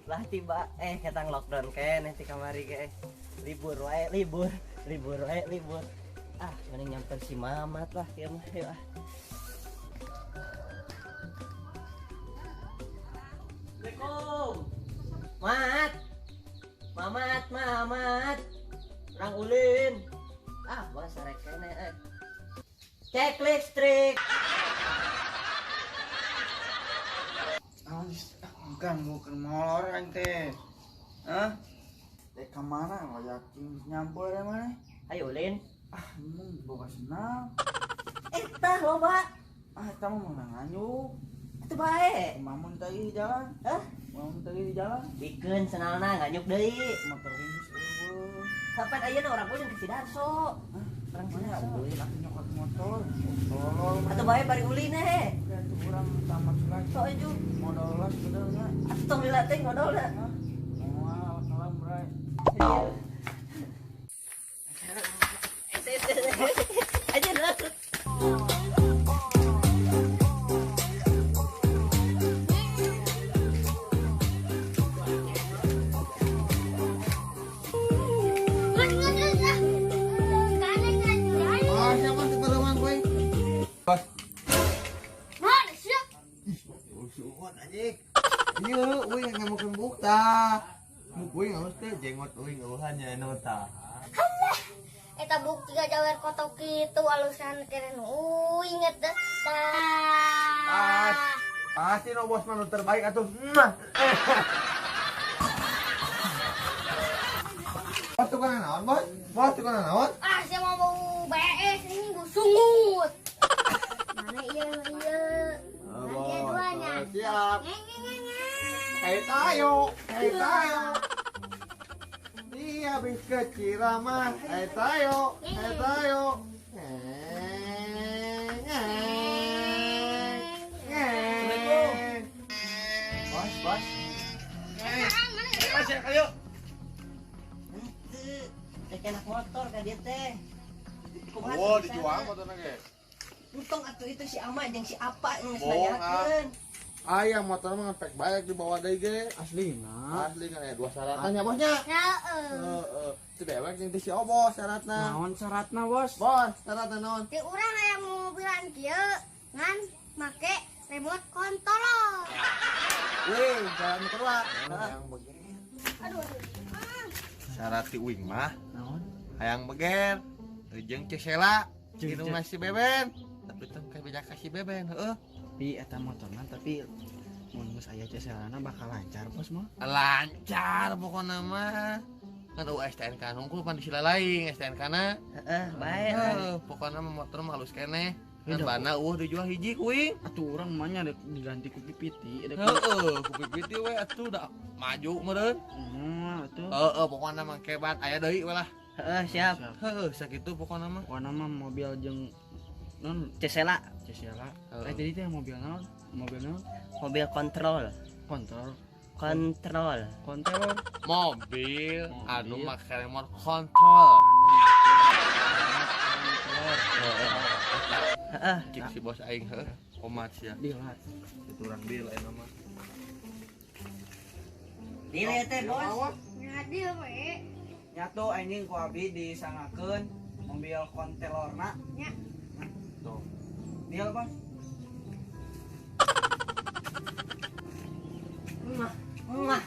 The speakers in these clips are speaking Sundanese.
Lah tiba ketang lockdown keneh ti kamari ge. Libur wae, libur, libur wae, libur. Ah, mending nyamper si Mamat lah kieu mah yeuh ah. Assalamualaikum. Mat. Mamat, Mamat. Urang ulin. Ah, bos sarek keneh euy. Cek listrik. Ganggu ke molor aing teh. Hah? Dek ka mana yakin nyamper ya mana? Ayo ulin. Ah, mun boga senang. Eta loba. Ah, eta mah meunang nganyuk. Atuh bae. Mamun tadi di jalan. Hah? Mamun tadi di jalan. Bikeun senalna nganyuk deui. Motor geus eueuh. Kapan ayeuna urang ulin ke Sidarso? Hah? Urang Mana Sidarso. ulin aku nyokot motor. Tolol. Atuh bae bari ulin heh. Atuh urang tamat lagi. Sok aju. Modal lah sebenarnya. Atuh tong lila teh modalna. Hah? Moal kalam bray. Aja lah. Ah, siapa sih perumahan gue? Bos. Mana siap? Suwun anjing. Iya, euy ngamukeun bukta. Muk euy ngaus teh jenggot euy ngeuhan nya anu tah. Halah. Eta bukti gajawer kotok kitu alusan keren. Inget deh. Pas. Pasti no bos mah nu terbaik atuh. Bos tukang naon, bos? Bos tukang naon? Ah, saya mau bau BS ini gua sungut. Mana iya iya. Oh, Mana duanya? Siap. Hei tayo, hei tayo. Dia habis kecil ramah. Hei tayo, hei tayo. Assalamualaikum. Bos, bos. Bos, ya, ayo. Henteu. Teh enak motor ka dieu teh. Oh, dijual motorna ge. Untung atuh itu si Ama jeung si Apa geus Bohong, nanyakeun. Ayah motor mah ngepek baik dibawa deui ge. Aslina. Asli kan aya dua syaratnya bosnya. Heeh. Heeh. Itu dewek jeung teh si Obos syaratna. Naon syaratna, Bos? Bos, syaratna naon? Di urang aya mobilan kieu ngan make remote control. Wih, syarat nu kedua. Hayang beger. Aduh, aduh. Syarat ti uing mah Naon? hayang beger. Jeung Cesela, jeung si Beben. Tapi tong ka beja ka si Beben, heeuh. Tapi eta motorna tapi mun geus aya ceselana bakal lancar, Bos mah. Lancar pokona mah. Kan eueuh STNK nungkul pan disilalaing STNK na. Heeh, bae. Heeh, pokona mah motor mah halus keneh. Kan bana eueuh dijual hiji kuing. Atuh urang mah nya diganti ku pipiti. Heeh, ku pipiti we atuh da maju meureun. Heeh, atuh. Heeh, pokona mah kebat aya deui we lah. Heeh, siap. Heeh, sakitu pokona mah. Pokona mah mobil jeung non Cesela. Cesela. Tadi teh mobil naon? Mobil naon? Mobil kontrol. Kontrol. Kontrol. Kontrol. Mobil anu make remote control. Heeh. Cik si bos aing heuh. Komat sia. Deal lah. Itu urang deal ayeuna mah. Deal ya teh, Bos. Ngadil we. Nyatu anjing ku abi disangakeun mobil kontelorna. Nya. Tuh. Deal, Bos. Mah, mah.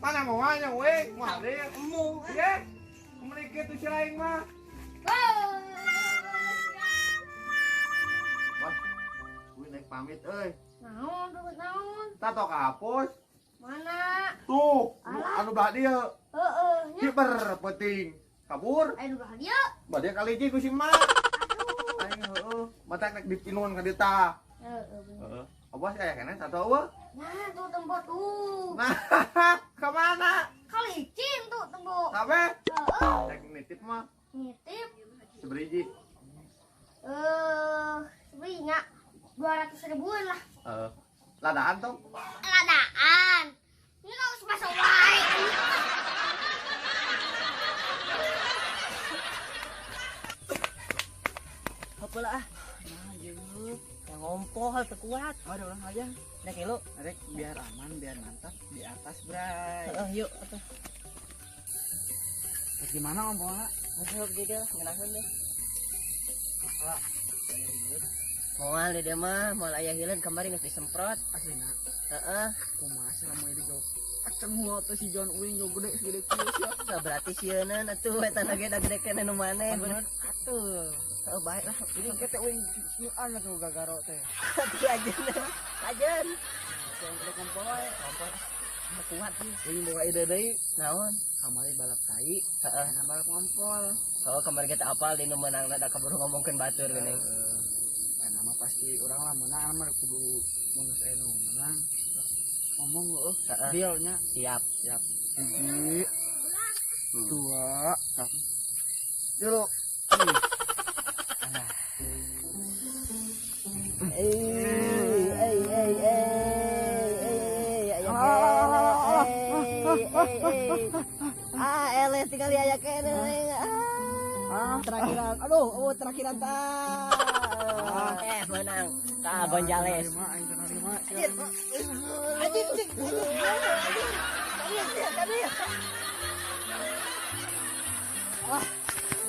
Mana mau nya we? Moal deal. Embung. Ye. Kumaha kitu si aing mah? Bos. Kuy naik pamit euy. Naon, tuh naon? Tato kahapus. Mana? Tuh, anu belah dieu. Heeh, nya. Kiper penting. Kabur. Anu belah dieu. Belah dieu kali hiji ku si Mak. Aing heueuh, mata nek dipinun ka dieu tah. Heeh, bener. Heeh. Abos aya keneh satu eueuh. Nah, tuh tempo tuh. Nah, ka mana? Kali licin tuh tempo. Kabeh? Heeh. Cek nitip mah. Nitip. Seberiji. Seberinya 200 ribuan lah. Heeh. Ladaan tong? Ladaan. Ini harus masuk wae. Apa lah ah. Nah, jeung. Yang Ngompol teu kuat. Oh, ada orang aja. Rek lu, rek biar aman, biar mantap di atas, Bray. Heeh, yuk atuh. Rek di mana ngompolna? Masuk di dieu ngeunaheun deh. Lah, moal di dieu mah, moal aya hileun kamari geus disemprot. Aslina. Heeh. Kumaha sih lamun ieu jauh. Aceng heula teh si John uing jauh gede segede kieu sia. Tah berarti sieuneun atuh eta na ge da gede keneh nu maneh. Atuh. Oh, baik lah. Jadi kita uing sieuan atuh gagaro teh. Atuh ajeun. Ajeun. Jangan kudu kompol wae. Kompol. Kuat sih. Uing boga ide deui. Naon? Kamari balap tai, heeh, enak balap ngompol. Oh, kamari kita apal di nu meunangna da kaburu ngomongkeun batur geuning. Enak mah pasti urang lah meunang mah kudu mun geus aya nu meunang. Ngomong heueuh, dealnya siap. Siap. 1 2 3. Ah, eleh tinggal aya keneh. Ah, terakhiran. Aduh, oh terakhiran tah. Menang. Ka Gonzales. Anjir. Anjir, anjir. Wah,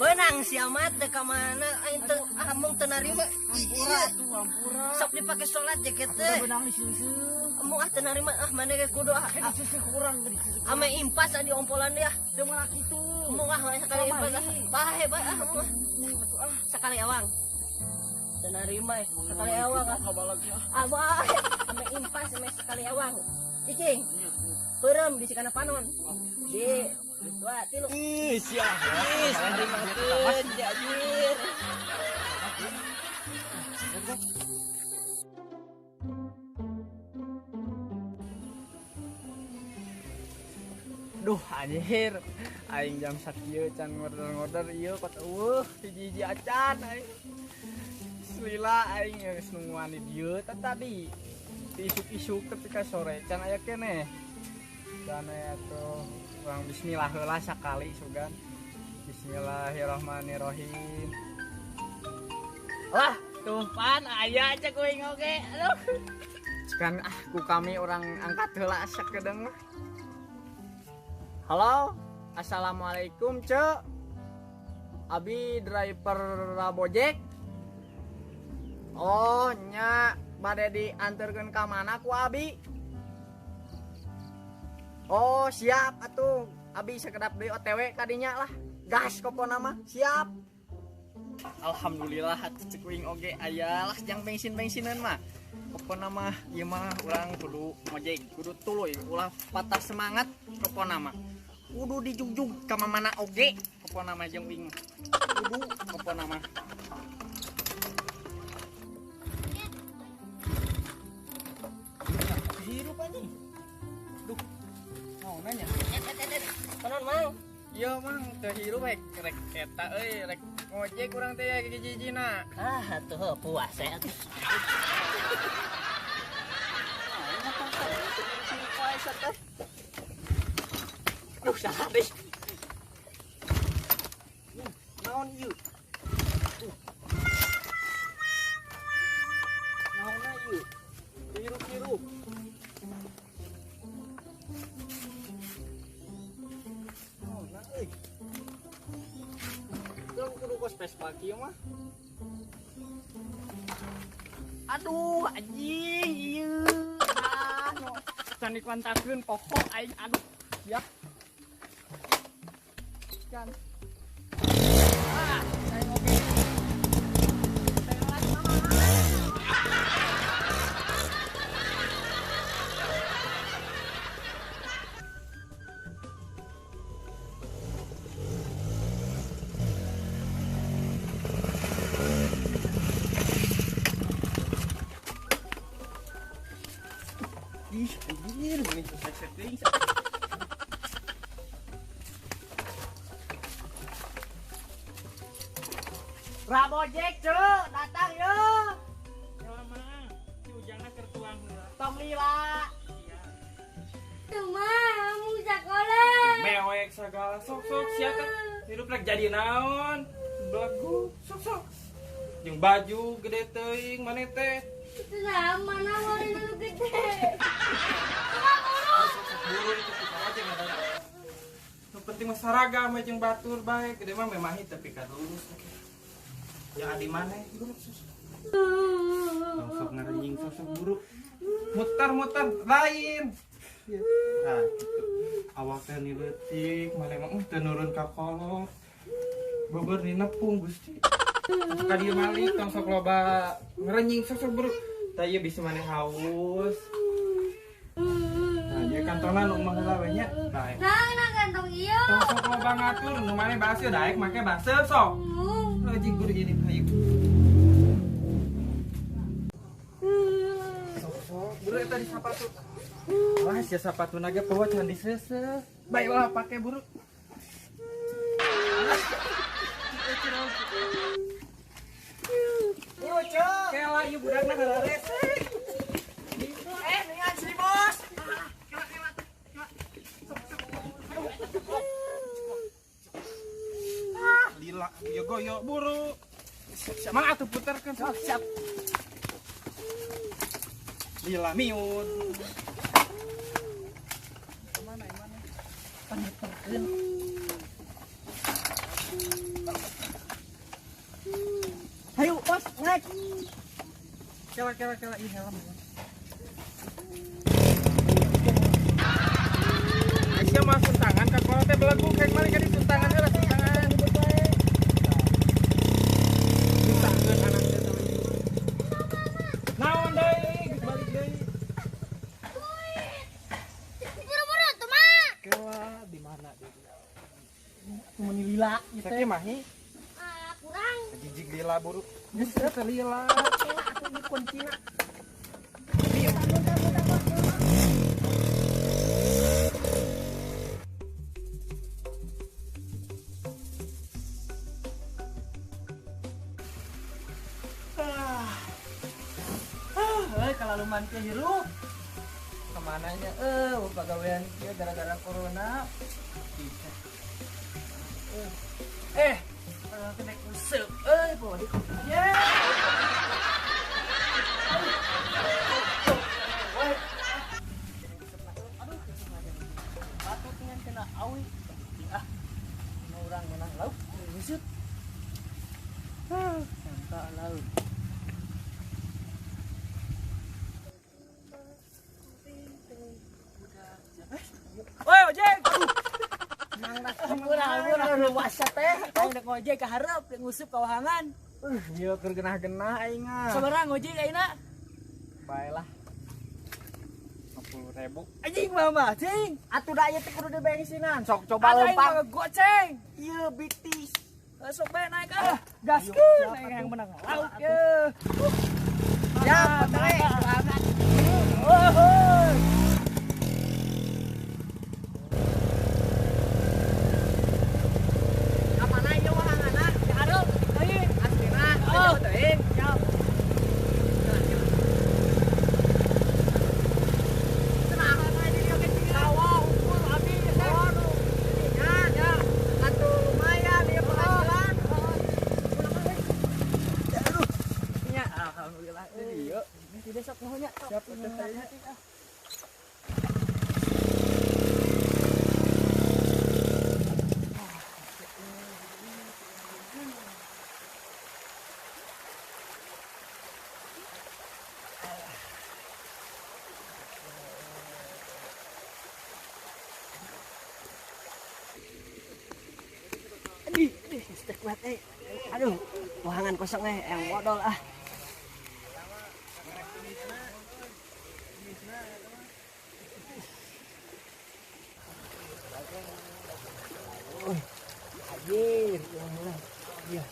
menang siamat teh ka mana aing teu amung teu narima. Ampura atuh, ampura. Sok dipake salat jaket teh. Menang diseuseuh. Amung ah teu narima ah maneh ge kudu ah. Diseuseuh kurang diseuseuh. Ame impas ah di ompolan dia. Teu malah kitu. Amung ah sekali impas ah. Bae bae ah amung ah. Sekali awang. Teu narima sekali awang ah. Ah bae ame impas ame sekali awang. Cicing. Peureum bisi kana panon. Di 2 3. Ih, sia. Ih, narimakeun anjir. Duh anjir, aing jam sakieu can ngorder-ngorder ieu kot eueuh hiji-hiji acan aing. Lila aing geus nungguan di dieu teh tadi. Isuk-isuk ketika sore can aya keneh. Dan atuh urang bismillah heula sakali sugan. Bismillahirrahmanirrahim. Lah, tumpan aya aja kuing oge. Aduh. Kan ah ku kami orang angkat heula sakedeung mah. Halo, assalamualaikum cek. Abi driver Rabojek. Oh nya bade diantarkeun ka mana ku abi? Oh siap atuh, abi sekedap deui OTW kadinya lah. Gas kopona mah, siap. Alhamdulillah atuh cek uing oge aya lah jang bensin-bensineun mah. Kopona mah ieu mah urang kudu ngojek, kudu tuluy ulah patah semangat kopona mah. Kudu dijugjug ka mana oge kopona mah jeung uing mah. Kudu kopona mah. Hirup anjing. Duh. Mau nanya. Konon mang. Iya mang, teu hirup rek rek eta euy, rek ngojek urang teh ya gigi-gigina. Ah, atuh puas ya. Duh, salah deh. Naon ieu? Naonna ieu? Hirup-hirup. Naonna euy? Urang kudu kos Vespa kieu mah. Aduh, anjing ieu. Ah, no. Can dikontakeun pokok aing aduh. Siap. Kan. Ah, saya ngopi. Telat mama. Ih, anjir, meni sukses teuing. Rabojek, cuk, datang yuk. Lama, si Ujangna keur tuang heula. Tong lila. Tuh mah, mau sekolah. Mewek segala sok-sok sia teh. Hirup rek jadi naon? Belagu sok-sok. Jeung baju gede teuing maneh teh. Nah, mana warna nu gede. Nu penting mah saragam we jeung batur bae, gede mah memahi tapi ka lurus. Ya di mana buruk susah. Sosok ngerenying sosok buruk. Muter-muter lain. Nah, gitu. Awak teh ni leutik, maneh mah teu nurun ka kolot. Bobor ni nepung Gusti. Ka dieu malik tong sok loba ngerenying sosok buruk. Tah ieu bisi maneh haus. Nah, ieu kantonan umah heula we nya. Daek. Nah, kantong ieu. Tong sok loba ngatur nu maneh baseuh daek make baseuh sok. Lajing guru ini hayu. Sok-sok buru eta di sapatu. Wah, sia sapatu naga poho can diseuseuh. Bae ulah pake buru. Buru cek. Kela ieu budakna hararesek. Eh, dengan si bos. Lila, yo goyo buru. Mang atuh putarkeun Siap, siap. Lila miun. Kemana mana? Panyeperkeun. Hayu, bos, naik. Kela kela kela ih helm. Aisyah mah suntangan ka kolot teh belegu kayak mali ka di suntangan heula suntangan. Suntangan anak teh sama ieu. Naon deui geus balik deui. Buru-buru tuh mah. Kela di mana dia? Meni lila ieu teh. Sakieu mahi Ah, kurang. jijik lila buru. Geus teh lila. Kela atuh ieu kuncina. Kalau lumayan ke hirup kemananya pegawaian dia gara-gara corona kena kusep boleh ya aduh patut dengan kena awi ah orang menang lauk ngusut sampai lauk. Woi ojek. Mang dah luas teh, aing rek ngojek ka hareup rek ngusup ka wahangan. Ieu keur genah-genah aing ah. Sabaraha ngojek ayeuna? Bae lah. 50.000. Anjing mama, cing. Atuh da ieu teh kudu dibensinan. Sok coba Aing lempang. mah goceng. Ieu bitis. Sok bae naik ah. Gaskeun aing yang menang lauk ye. Siap, teh. Oh. Kamana ieu wahanganna? Ya aduh, teuing. Aslina, Oh. teuing. Siap. Sawah ukur abi teh. Ya, Ya. atuh lumayan ieu penghasilan. Nya alhamdulillah. Ieu. Tidak sok nuhun nya. Siap atuh teh. Aduh, aduh, kuat eh. Aduh, wahangan kosong eh, yang modal ah. Anjir, yang mulai. Iya.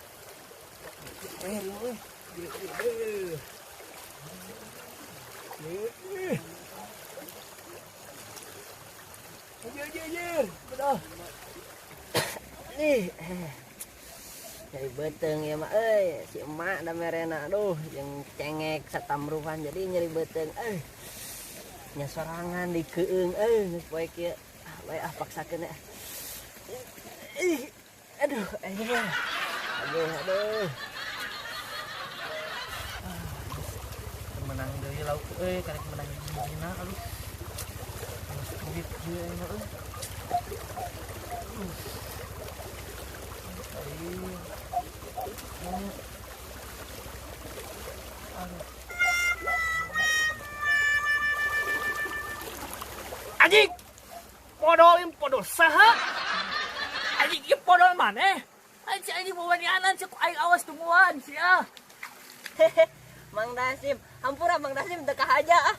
Anjir, betul. Nih. Dari beteng ya mak euy, si emak da merena aduh jeung cengek satamruhan jadi nyeri beteng euy. Nya sorangan dikeung euy geus poe kieu. Ah bae ah paksakeun ya. Ih, aduh, aduh. Aduh, aduh. Menang Ieu lauk euy karek menang hiji-hijina aduh. Geus duit ieu aing euy. Anjing, podol ini podol saha? Anjing ieu podol maneh? Anjing anjing wawanianan cek aing awas tungguan sia. Mang Dasim, hampura Mang Dasim teu aja ah.